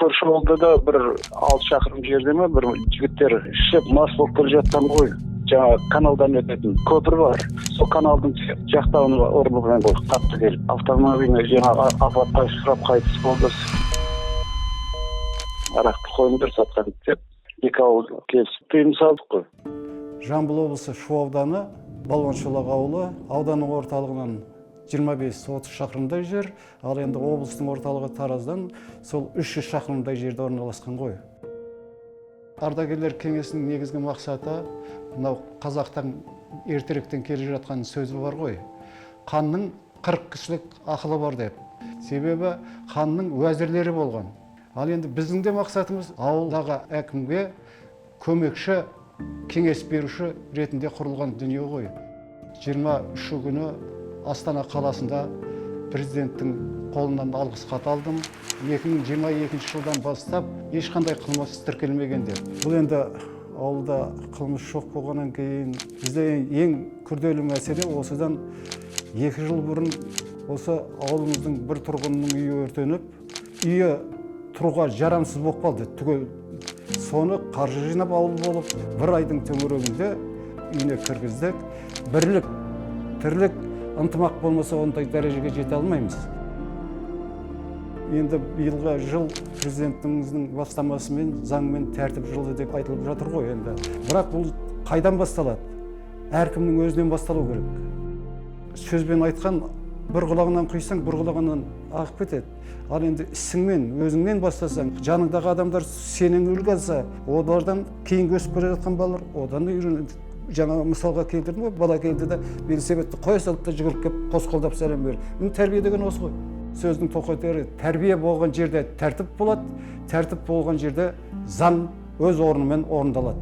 Көрші ауылда да бір 6 шақырым жерде ма, бір жігіттер ішіп, мас болып келе жатқан ғой. Жаңағы каналдан өтетін көпір бар, сол каналдың жақтауына ұрылған ғой қатты келіп. Автомобиль жаңағы апатқа ұшырап, қайтыс болды. Арақты қойыңдар сатқан деп, екі ауыл келісіп, тыйым салдық қой. Жамбыл облысы, Шу ауданы, Балуан ауылы. Ауданның орталығынан 25-30 шақырымдай жер, ал енді облыстың орталығы Тараздан сол 300 шақырымдай жерде орналасқан ғой. Ардагерлер кеңесінің негізгі мақсаты мынау: қазақтың ертеректен келе жатқан сөзі бар ғой, «Ханның 40 кісілік ақылы бар» деп. Себебі ханның уәзірлері болған. Ал енді біздің де мақсатымыз ауылдағы әкімге көмекші, кеңес беруші ретінде құрылған дүние ғой. 23 күні Астана қаласында президенттің қолынан алғыс хат алдым, 2022 жылдан бастап ешқандай қылмыс тіркелмеген деп. Бұл енді ауылда қылмыс жоқ болғаннан кейін, бізде ең күрделі мәселе, осыдан 2 жыл бұрын осы ауылымыздың бір тұрғынының үйі өртеніп, үйі тұруға жарамсыз болып қалды түгел. Соны қаржы жинап, ауыл болып, бір айдың төңірегінде үйіне кіргіздік. Бірлік, тірлік, ынтымақ болмаса, ондай дәрежеге жете алмаймыз. Енді биылғы жыл президентіміздің бастамасымен «Заң мен тәртіп жылы» деп айтылып жатыр ғой енді. Бірақ бұл қайдан басталады? Әркімнің өзінен басталу керек. Сөзбен айтқан бір құлағынан құйсаң, бір құлағынан ағып кетеді. Ал енді ісіңмен, өзіңнен бастасаң, жаныңдағы адамдар сенен үлгі алса, олардан кейінгі өсіп келе жатқан балалар одан үйренеді. Жаңа мысалға келтірдім ғой, бала келді де, велосипедті қоя салды да, жүгіріп келіп, қос қолдап сәлем берді. Енді тәрбие деген осы ғой. Сөздің тоқетері: тәрбие болған жерде тәртіп болады, тәртіп болған жерде заң өз орнымен орындалады.